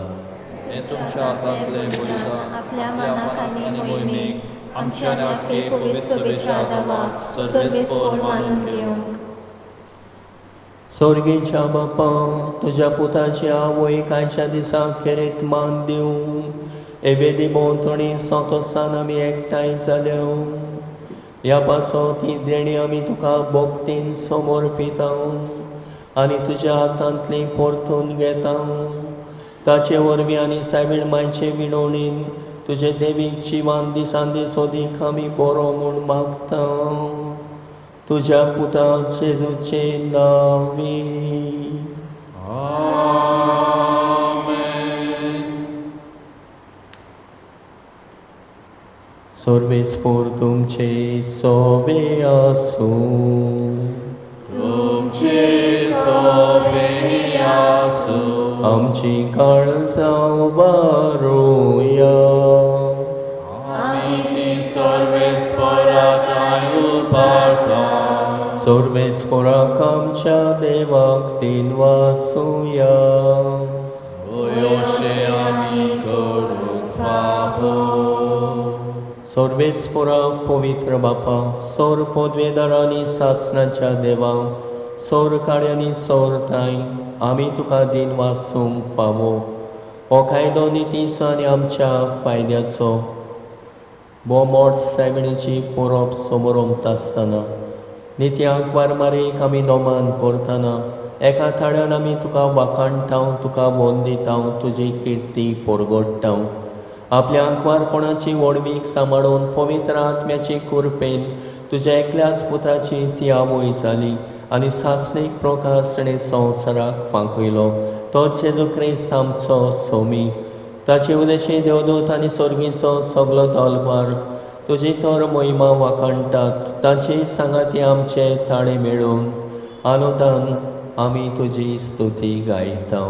हें तुमच्या हातांतलें बलिदान आपल्या मनाक आनी मोहिमेक आमच्या आनी आपले पवित्र सभेच्या आदावाक सर्वेस्पोर मानून घेवंक. सोर्गेच्या बापा, तुज्या पुताची आवय कांयच्या दिसा खेरीत मान दिवं एवेदी भोंवतणी संतोसान आमी एकठांय जाल्या. ह्या पासत ही देणी आमी तुका भक्तीन समर्पिता आनी तुज्या हातांतली परतून घेता. ताचे वरवीं आनी सायबीण मांयचे विणवणीन तुजे देवीक जिवान दिसान दीस अदीक आमी बरो म्हूण मागता. तुज्या पुता जेजूचे नांवी. सर्वेस्पोर तुमचे सोबे आसूं. तुमचे सोबे आसूं. आमची काळजां वारोया. आमी ती सर्वेस्पोराक उबारता. सर्वेस्पोराक आमच्या देवाक दिनवासुया. अशें आमी करूंक फावो. सर्वेस्पोरा पवित्र बापा, सौर पदवेदार आनी सासणाच्या देवा, सौर काड्यांनी सौर ताय आमी तुका दिनवासूंक फावो. हो कायदो नितीचो आनी आमच्या फायद्याचो. भोव सायबिणीची परब समोरमता आसतना नित्याक वारमारीक आमी नोमान करतना एका थाळ्यान आमी तुका वाखाणटाव, तुका वंदिताव, तुजी किर्ती परगडटाव. आपल्या आंकवारपणाची व्हडवीक सांबाळून पवित्र आत्म्याची कृपेन तुज्या एकल्याच पुताची ती आवय जाली आनी सासणीक प्रकाश तिणें संवसाराक फांकयलो. तो जेजू क्रिस्त आमचो सोमी. ताचे उदेशी देवदूत आनी सर्गीचो सगलो दलभार तुजी तर महिमा वाखाणटात. ताची सांगाती आमचे ताळे मेळून आनंदान आमी तुजी स्तुती गायता.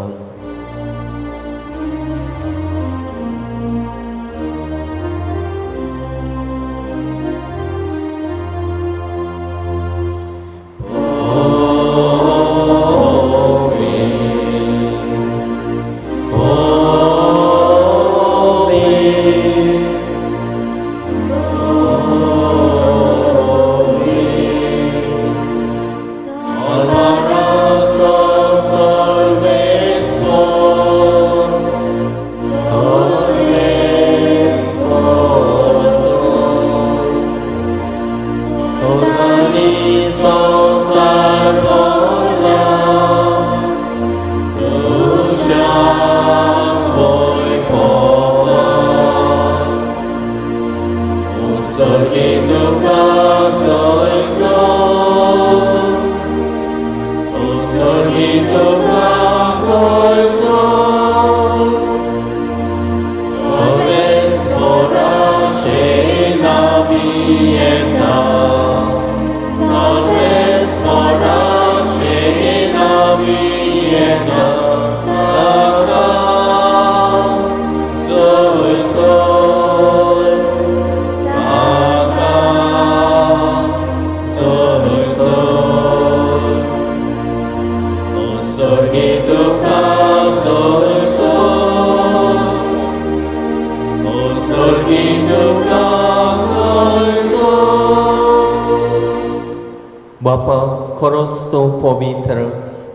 बापा, खरोच तूं पवित्र,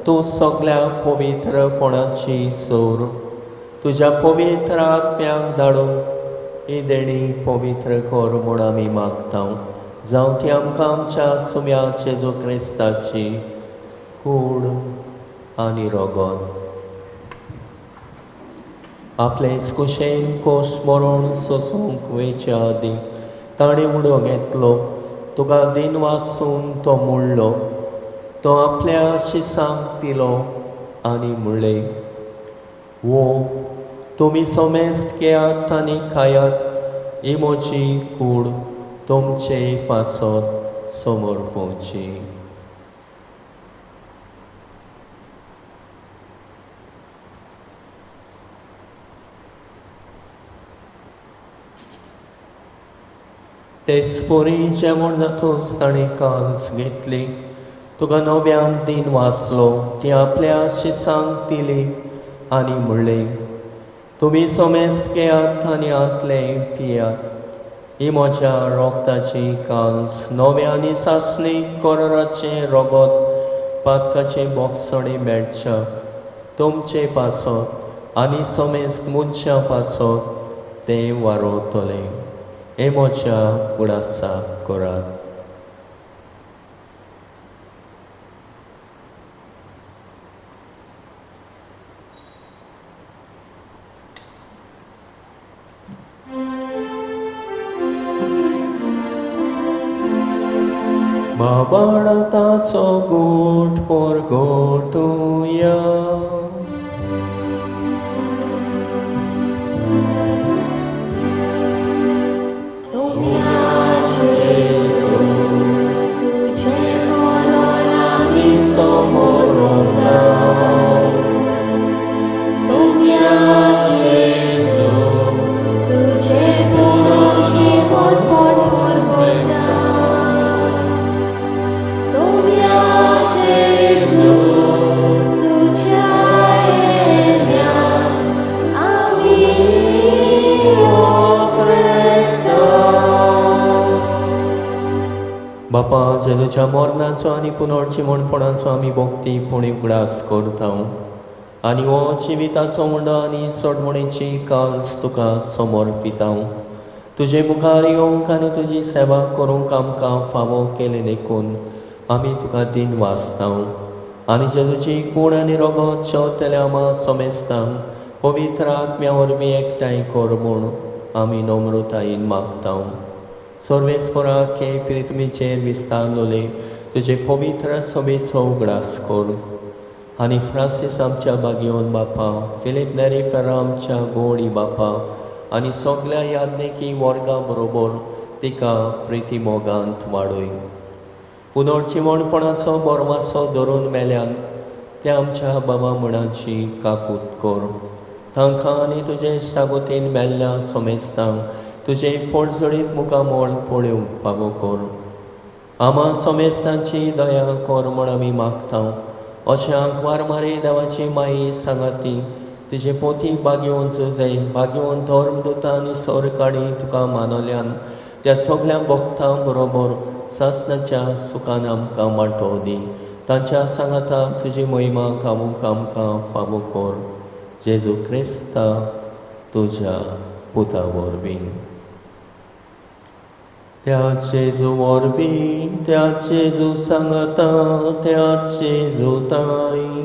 तूं सगल्या पवित्रपणाची सोर. तुज्या पवित्र आत्म्याक धाडून ही देणी पवित्र कर म्हूण आमी मागता. जावं ती आमकां आमच्या सुम्या जेजू क्रिस्ताची कूड आनी रगत. आपले कुशेन कोश मरण सोसूंक वयच्या आदीं ताणें उडो घेतलो. तुका दिनवासून तो मोडलो. तो आपल्या शिसांक दिलो आनी म्हणलें, वो तुमी समेस्त घेयात आनी खायात. ही म्हजी कूड तुमचे पासत समर्पोवची. तेच परी जेवण जातूच ताणें कांस घेतली, तुका नव्यान दिन वाचलो, ती आपल्या शिसांक दिली आनी म्हणलें, तुमी समेस्त घेयात आनी हांतलें पियात. ही म्हज्या रोगताची कांस, नव्या आनी सासणी कराराचें रगत पातकाचें बोगसणें मेळच्या तुमचे पासत आनी समेस्त मनशां पासत तें वारोवतलें. हें म्हज्या उडासाक करात. बाबाळाचो गोट परगटुया. बापा, जेजूच्या मरणाचो आनी पुनर्जिवणपणाचो आमी भक्ती पुणी उगडास करता आनी हो जिविताचो मुंडो आनी सोडवणेची काल्स तुका समर्पिता. तुजे मुखार येवंक आनी तुजी सेवा करूंक आमकां फावो केलें देखून आमी तुका दिन वाचता आनी जेजूची कूड आनी रगत शेवतल्या आमा समेस्तांक पवित्र आत्म्या वरवीं एकठांय कर म्हूण आमी नम्रतायेन मागता. सर्वेस्परा के प्रितमीचेर विस्तारलोले तुजे पवित्र सभेचो उगडास कर आनी फ्रांसीस आमच्या बागयोन बापा, फिलीप नेरी फेरा आमच्या गोडी बापा आनी सगल्या याज्ञिकी वर्गा बरोबर तिका प्रिती मोगांत वाडय. पुनर्जिवणपणाचो बोरवासो धरून मेल्यान त्या आमच्या बाबा म्हणाची काकूत कर. तांकां आनी तुजे इश्टागोतीन मेल्ल्या समेस्तांक तुजें पोटजडीत मुखामळ पळोवंक फावो कर. आमा समेस्तांची दया कर म्हूण आमी मागता. अशें आंकवार मारी देवाची माई सांगाती तुजे पोती बागेवन जुजय बागेवन धर्मदुतां आनी सरकाडी तुका मानवल्यान त्या सगल्या भक्तां बरोबर सासणाच्या सुखान आमकां वांटो दी. तांच्या सांगाता तुजी महिमा गावूंक आमकां फावो कर. जेजू क्रिस्ता तुज्या पुता वरवीं. त्या जेजू वरवीं, त्या जेजू सांगाता, त्या जेजू ताई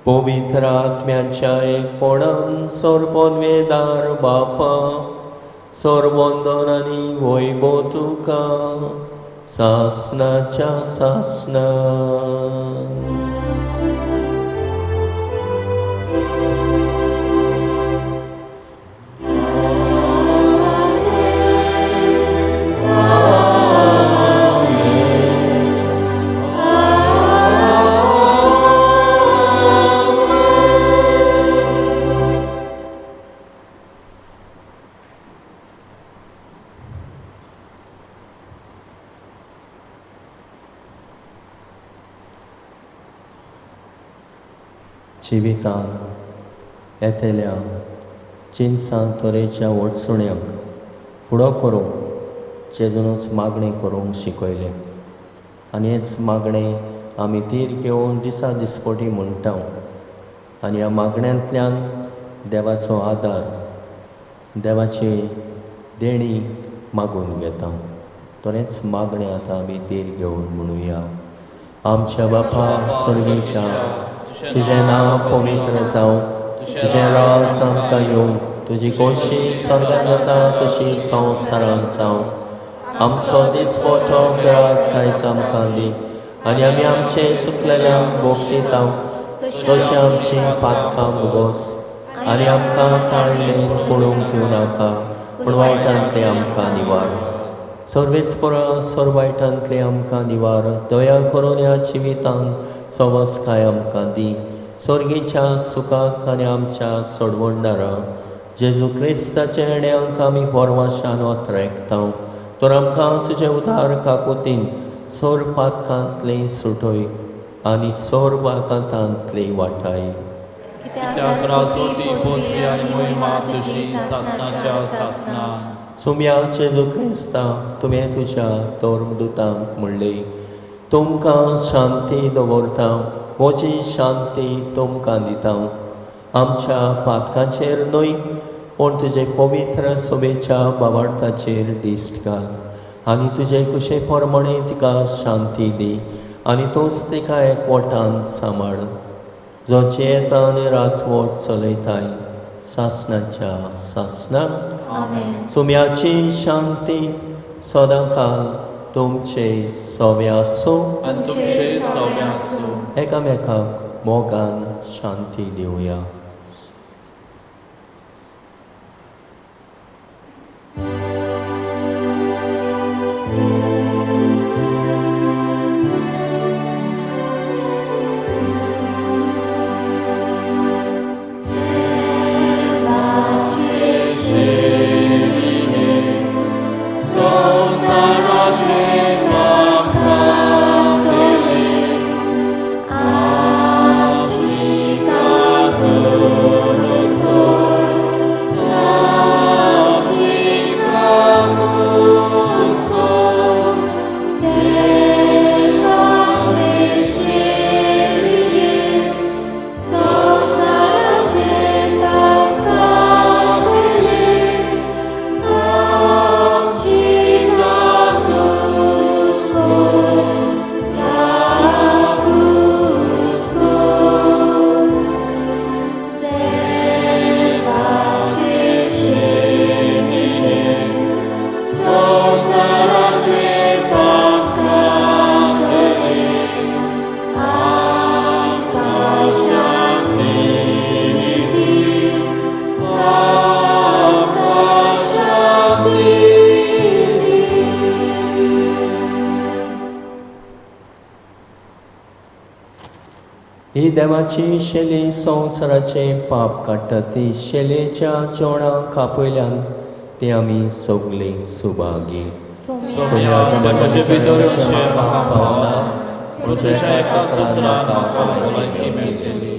पवित्र आत्म्याच्या एकपणान सर्वोन्वेदार बापा, सर्वंदन आनी वैभव तुका सासणाच्या सासणा. जिवितांत येतल्या जिनसां तरेच्या वडसुण्यांक फुडो करूंक जेजूनच मागणें करूंक शिकयलें आनी हेच मागणें आमी धीर घेवन दिसा दिसपटी म्हणटा आनी ह्या मागण्यांतल्यान देवाचो आदार, देवाची देणी मागून घेता. तरेंच मागणें आतां आमी धीर घेवन म्हणुया. आमच्या बापा सर्गीच्या, तुजें नांव पवित्र जावं, तुजें राज आमकां येवं, तुजी खोशी स्वर्गांत जाता तशी संवसारांत जावं. आमचो दिसपटो ग्रास आयज आमकां दी आनी आमी आमचे चुकलेल्यांक बक्षिता तशें आमची पातकां भोगोस आनी आमकां ताळणेन पडूंक दिवं नाका, पूण वायटांतलें आमकां निवार. सर्वेस्परा सर्व वायटांतलें आमकां निवार. दया करून ह्या जिवितांत सवसकाय आमकां दी. सर्गीच्या सुखाक आनी आमच्या सोडवणदारा जेजू क्रिस्ताच्या येण्यांक आमी होरवाशान ओतरेकता. तर आमकां तुजे उदार काकुतीन सोर पातकांतले सुटय आनी सोर वाकांतांतले वाटाय. कित्याक राजवटी पदवी आनी मोहिमा तुजी सासणाच्या सासणा. सोम्या जेजू क्रिस्ता, तुवें तुज्या धर्मदुतांक म्हणलें, तुमकां शांती दवरता, म्हजी शांती तुमकां दिता. आमच्या पातकांचेर न्हय पूण तुजे पवित्र सभेच्या बावार्थाचेर दिश्ट घाल आनी तुजे कुशे प्रमाणे तिका शांती दी आनी तूंच तिका एकवटान सांबाळ, जो जियेता आनी राजवट चलयताय सासणाच्या सासणाक. आमेन. सुम्याची शांती सदांकाल तुमचे सवे आसूं आनी तुमचे सवे आसूं. एकामेकाक मोगान शांती दिवया. ही देवाची शेली संवसाराचें पाप काडटा. ती शेलेच्या जेवणा कापयल्यान ती आमी सगळीं सुभागी. सोम्या म्हजे भितर येवचें म्हाका फावना, पूण तुज्या एका सुत्रान म्हाका भलायकी मेळटली.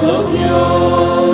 Tokyo.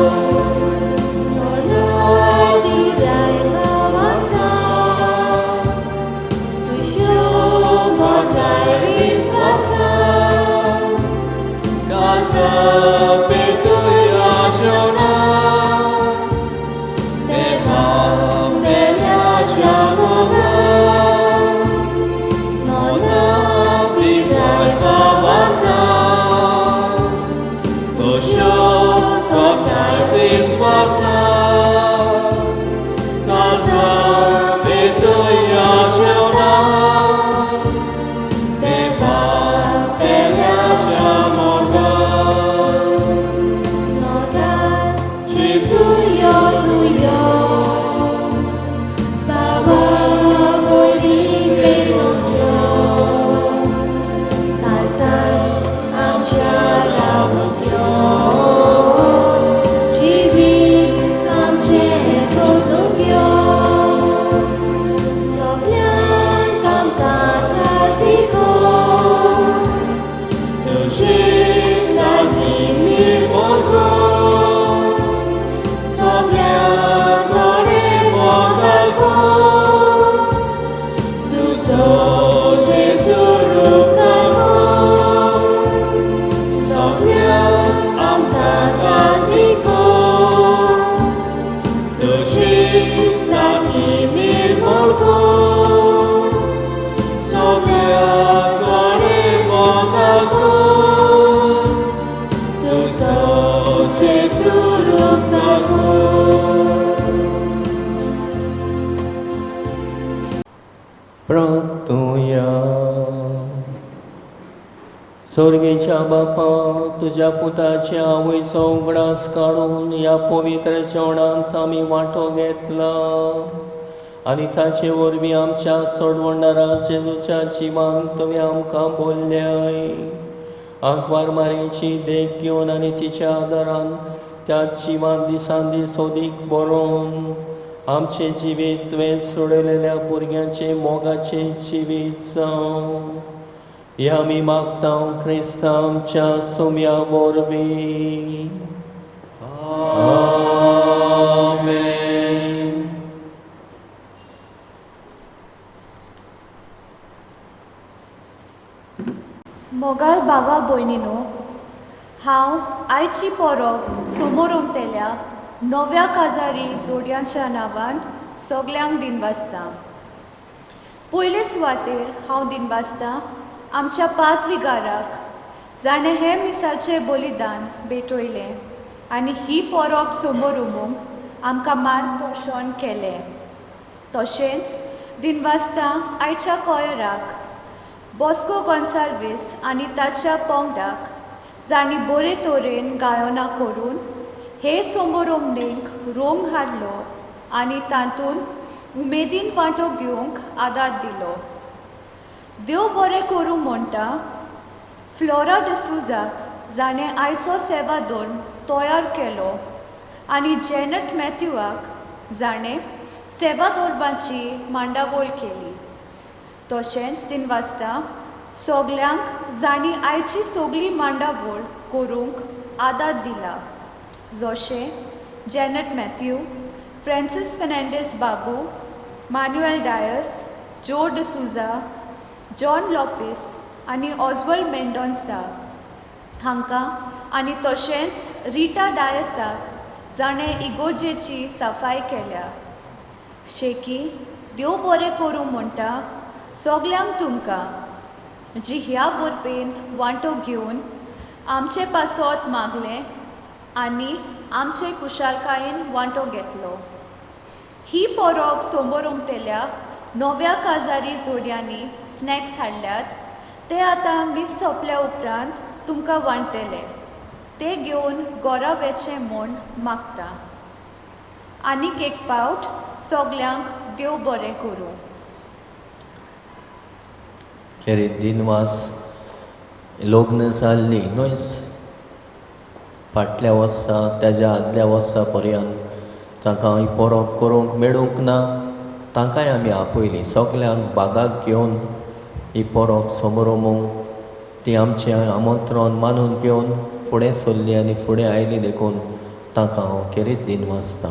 सोर्गेच्या बापा, तुज्या पुताच्या आवयचो उगडास काडून ह्या पवित्र जेवणांत आमी वांटो घेतला आनी ताचे वरवीं आमच्या सोडवणारा जेजूच्या जिवान तुवें आमकां बोल्ल्याय. आंकवार मारेची देख घेवन आनी तिच्या आदारान त्या जिवान दिसान दीस अदीक बरोवन आमचें जिवीत तुवें सोडयलेल्या भुरग्यांचें मोगाचें जिवीत जावं. हें आमी मागता क्रिस्तांव आमच्या सोम्या वरवीं. आमेन. मोगाळ भावा भयणीनो, हांव आयची परब समोर उमतेल्या नव्या काजारी जोडयांच्या नांवान सगल्यांक दिनवासता. पयले सुवातेर हांव दिनवासता आमच्या पात विगाराक, जाणें हें मिसाचें बलिदान भेटयलें आनी ही परब समोर उमूंक आमकां मार्गदर्शन केलें. तशेंच दिनवासता आयच्या कोयराक बॉस्को गोन्साल्वीस आनी ताच्या पंगडाक, जांणी बरे तरेन गायनां करून हे समोरोमणेक रोंग हाडलो आनी तातूंत उमेदीन वांटो घेवंक आदार दिलो. देव बरें करूं म्हणटा फ्लोरा डिसूजाक, जाणें आयचो सेवा दोन तयार केलो आनी जेनट मॅथ्यूआक, जाणें सेवा दवरपाची मांडावळ केली. तशेंच दिनवासता सगल्यांक जांणी आयची सगळी मांडावळ करूंक आदार दिला, जशें जेनट मॅथ्यू, फ्रांसीस फेर्नांडीस बाबू, मान्युएल डायस, जो डिसूजा, जॉन लोपीस आनी ऑजवल्ड मेंडोन्सा हांकां आनी तशेंच रिटा डायसाक, जाणें इगोजेची सफाय केल्या. शेकी देव बरें करूं म्हणटा सगल्यांक तुमकां जी ह्या बरपेंत वांटो घेवन आमचे पासत मागलें आनी आमचे कुशालकायेन वांटो घेतलो. ही परब समोर उमतेल्या नव्या काजारी जोडयांनी स्नॅक्स हाडल्यात, ते आतां मीस सोंपल्या उपरांत तुमकां वांट्टले. ते घेवन घरा वेचें म्हूण मागता. आनीक एक पावट सगल्यांक देव बरें करूं. खेरीत दिनवास लग्न जाल्ली न्हयच फाटल्या वर्सा तेज्या आदल्या वर्सा पर्यंत तांकां ही परब करूंक मेळूंक ना, तांकांय आमी आपयली. सगल्यांक बागाक घेवन ही परब समरोमूंक ती आमचें आमंत्रण मानून घेवन फुडें सरली आनी फुडें आयली, देखून तांकां हांव खेरीत दिनवासता.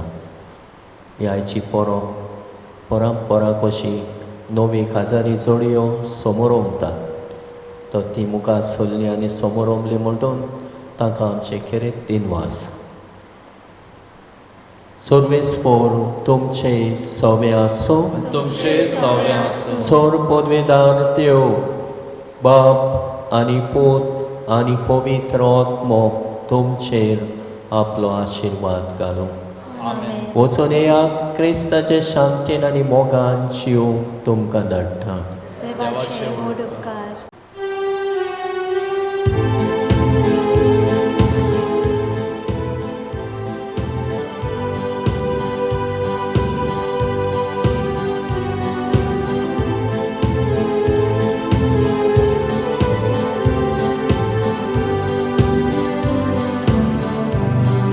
ही आयची परब परंपरा कशी नवी काजारी जोडयो समोर उमतात, तर ती मुखार सरली आनी समोर उमली म्हणून तांकां आमचे खेरीत दिनवास. सर्वेस्पोर तुमचे सवे आसूं. तुमचे सवे आसूं. सोर पदवेदार देव बाप आनी पूत आनी पवित्र आत्मो तुमचेर आपलो आशिर्वाद घालूं. आमेन. वचून येयात, क्रिस्ताचे शांतीन आनी मोगान जीव तुमकां धाडटा. देवाचे व्हड उपकार.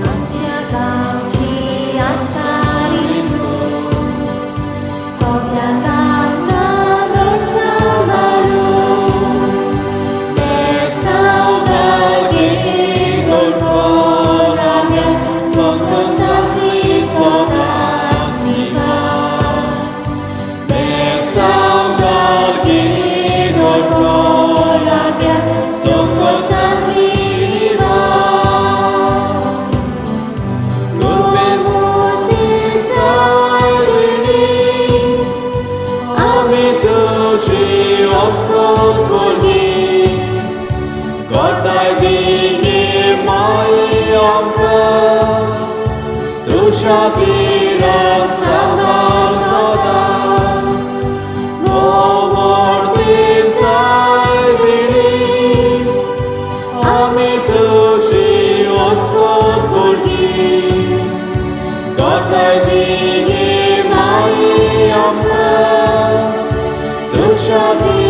आमच्या गांवची आस्तारी तूं, सगळ्या गांवांत सांबाळून, बेसावदागे दोतोराव्या, संतोषाची सदांच निभा. बेसावदागे दोतोराव्या, संतोषाची निभा. आमी तुजी अस्कोत कोरली, गताय दिगे माई आमकां, तुज्या दिरान सांबाळ सदां. मोमोर दिसाय विणी, दी.